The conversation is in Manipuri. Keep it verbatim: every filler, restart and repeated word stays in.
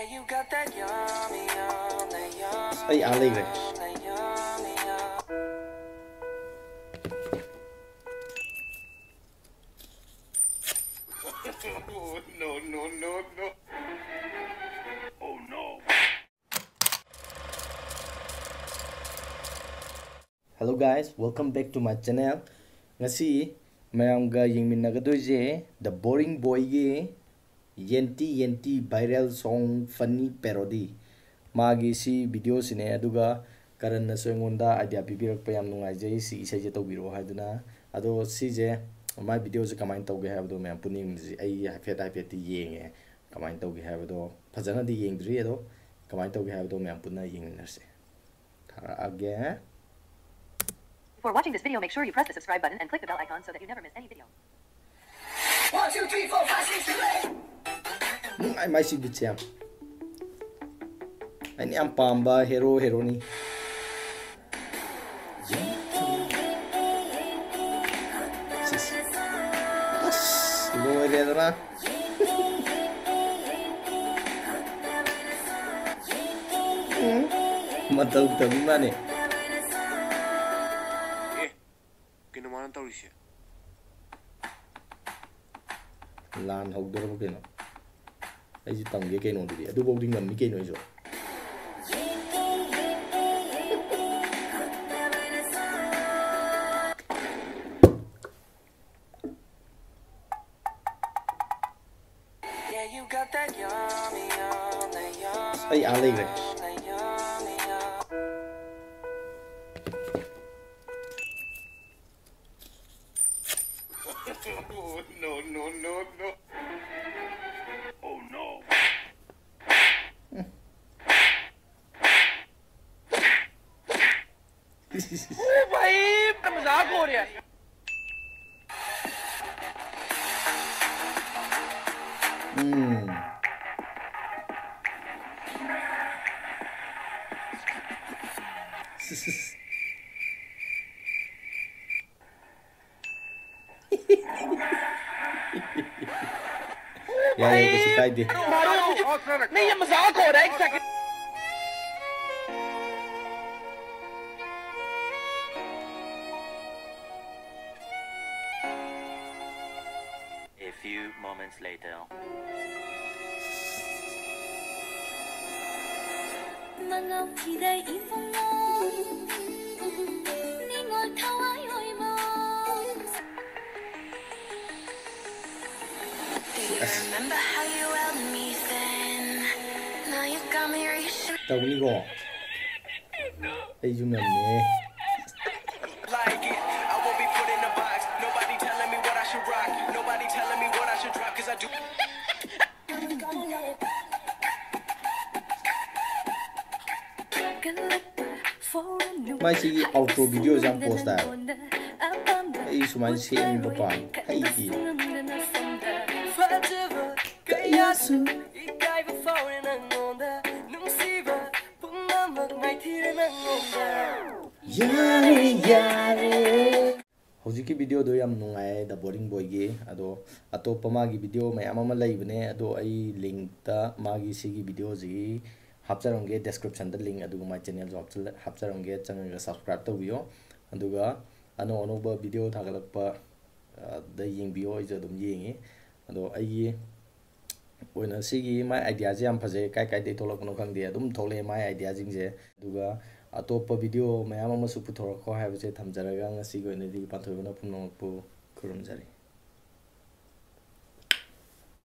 ꯑꯩ ꯑꯥ ꯂꯩꯈ꯭ꯔꯦ꯫ Hello guys, welcome back to my channel. ꯉꯁꯤ ꯃꯌꯥꯝꯒ ꯌꯦꯡꯃꯤꯟꯅꯒꯗꯣꯏꯁꯦ The Boring Boyꯒꯤ ꯌꯦꯟꯇꯤ ꯌꯦꯟꯇꯤ viral song funny parody꯫ ꯃꯥꯒꯤ ꯁꯤ videoꯁꯤꯅꯦ, ꯑꯗꯨꯒ ꯀꯔꯟꯅꯁꯨ ꯑꯩꯉꯣꯟꯗ idea ꯄꯤꯕꯤꯔꯛꯄ, ꯌꯥꯝ ꯅꯨꯡꯉꯥꯏꯖꯩ ꯁꯤ ꯏꯁꯩꯁꯦ ꯇꯧꯕꯤꯔꯛꯑꯣ ꯍꯥꯏꯗꯨꯅ꯫ ꯑꯗꯣ ꯁꯤꯁꯦ, ꯃꯥꯏ videoꯁꯦ ꯀꯃꯥꯏꯅ ꯇꯧꯒꯦ ꯍꯥꯏꯕꯗꯣ ꯃꯌꯥꯝ ꯄꯨꯟꯅ ꯌꯦꯡꯃꯤꯟꯅꯁꯤ꯫ ꯑꯩ ꯍꯥꯏꯐꯦꯠ ꯍꯥꯏꯐꯦꯠꯇꯤ ꯌꯦꯡꯉꯦ, ꯀꯃꯥꯏꯅ ꯇꯧꯒꯦ ꯍꯥꯏꯕꯗꯣ꯫ ꯐꯖꯅꯗꯤ ꯌꯦꯡꯗ꯭ꯔꯤ, ꯑꯗꯣ ꯀꯃꯥꯏꯅ ꯇꯧꯒꯦ ꯍꯥꯏꯕꯗꯣ ꯃꯌꯥꯝ ꯄꯨꯟꯅ ꯌꯦꯡꯃꯤꯟꯅꯔꯁꯦ꯫ ꯊꯥꯔꯛꯑꯒꯦ꯫ Before watching this video, make sure you press the subscribe button and click the bell icon so that you never miss any video. One, two, three, four, five, six, seven, eight. ꯅꯨꯡꯉꯥꯏ ꯃꯥꯏ ꯁꯤ ꯕꯤꯠꯁꯦ ꯌꯥꯝ꯫ ꯑꯩꯅ ꯌꯥꯝ ꯄꯥꯝꯕ ꯍꯦꯔꯣ ꯍꯦꯔꯣꯅꯤ꯫ ꯁꯤꯁ꯫ ꯑꯁ, ꯂꯣꯏꯔꯦꯗꯅ꯫ ꯎꯝ, ꯃꯇꯧ ꯇꯝꯃꯤ ꯃꯥꯅꯦ꯫ ꯑꯦ, ꯀꯩꯅꯣ ꯃꯥꯅ ꯇꯧꯔꯤꯁꯦ? ꯂꯥꯟ ꯍꯧꯗꯣꯔꯕ ꯀꯩꯅꯣ? ꯑꯩꯁꯨ ꯇꯝꯒꯦ ꯀꯩꯅꯣ, ꯑꯗꯨꯗꯤ ꯑꯗꯨꯐꯥꯎꯗꯤ ꯉꯝꯃꯤ ꯀꯩꯅꯣ ꯑꯩꯁꯨ꯫ ꯑꯩ ꯑꯥ ꯂꯩꯈ꯭ꯔꯦ꯫ ओ भाई, मजाक हो रहा है। ꯎꯝ꯫ ꯌꯥꯏ, ꯌꯥꯏ, ꯀꯩꯁꯨ ꯀꯥꯏꯗꯦ꯫ नहीं, ये मजाक हो रहा है, एक second. A few moments later. ꯅꯉꯥꯎ ꯊꯤꯗ ꯏꯕꯨꯡꯉꯣ, ꯅꯤꯡꯉꯣꯜ ꯊꯋꯥꯏ ꯑꯣꯏꯃ꯫ Do you remember how you held me then? Now you got me reaching. ꯇꯧꯅꯤꯀꯣ? ꯑꯩꯁꯨ ꯉꯝꯃꯦ꯫ Like it, I won't be put in a box. Nobody telling me what I should rock. Nobody telling me what I should drop. 'Cause I do. ꯃꯥꯏꯁꯤꯒꯤ outro videoꯁꯦ ꯌꯥꯝ post ꯇꯥꯏ꯫ ꯑꯩ ꯁꯨꯃꯥꯏꯅ ꯁꯦꯝꯕ ꯄꯥꯝꯃꯤ꯫ ꯑꯩꯗꯤ ꯀꯌꯥꯁꯨ ꯏꯀꯥꯏꯕ ꯐꯥꯎꯔꯦ ꯅꯪꯉꯣꯟꯗ, ꯅꯨꯡꯁꯤꯕ ꯄꯨꯝꯅꯃꯛ ꯃꯥꯏꯊꯤꯔꯦ ꯅꯪꯉꯣꯟꯗ꯫ ꯌꯥꯔꯦ, ꯌꯥꯔꯦ꯫ ꯍꯧꯖꯤꯛꯀꯤ videoꯗꯣ ꯌꯥꯝ ꯅꯨꯡꯉꯥꯏ, The Boring Boyꯒꯤ꯫ ꯑꯗꯣ ꯑꯇꯣꯞꯄ ꯃꯥꯒꯤ video ꯃꯌꯥꯝ ꯑꯃ ꯂꯩꯕꯅꯦ, ꯑꯗꯣ ꯑꯩ linkꯇ ꯃꯥꯒꯤ ꯁꯤꯒꯤ videoꯁꯤꯒꯤ ꯍꯥꯞꯆꯔꯝꯒꯦ, descriptionꯗ link, ꯑꯗꯨꯒ my channelꯁꯨ ꯍꯥꯞꯆꯜꯂ-, ꯍꯥꯞꯆꯔꯝꯒꯦ, ꯆꯪꯉꯒ subscribe ꯇꯧꯕꯤꯌꯣ꯫ ꯑꯗꯨꯒ ꯑꯅꯧ ꯑꯅꯧꯕ video ꯊꯥꯒꯠꯂꯛꯄ, ꯑ, ꯗ ꯌꯦꯡꯕꯤꯌꯣ, ꯑꯩꯁꯨ ꯑꯗꯨꯝ ꯌꯦꯡꯉꯤ꯫ ꯑꯗꯣ ꯑꯩꯒꯤ ꯑꯣꯏꯅ ꯁꯤꯒꯤ ꯃꯥꯏ ideaꯁꯦ ꯌꯥꯝ ꯐꯖꯩ, ꯀꯥꯏ ꯀꯥꯏꯗꯩ ꯊꯣꯛꯂꯛꯄꯅꯣ ꯈꯪꯗꯦ, ꯑꯗꯨꯝ ꯊꯣꯛꯂꯛꯑꯦ ꯃꯥꯏ ideaꯁꯤꯡꯁꯦ꯫ ꯑꯗꯨꯒ ꯑꯇꯣꯞꯄ video ꯃꯌꯥꯝ ꯑꯃꯁꯨ ꯄꯨꯊꯣꯔꯛꯈꯣ ꯍꯥꯏꯕꯁꯦ ꯊꯝꯖꯔꯒ, ꯉꯁꯤꯒꯤ ꯑꯣꯏꯅꯗꯤ ꯄꯥꯟꯊꯣꯏꯕꯅ ꯄꯨꯝꯅꯃꯛꯄꯨ ꯈꯨꯔꯨꯝꯖꯔꯤ꯫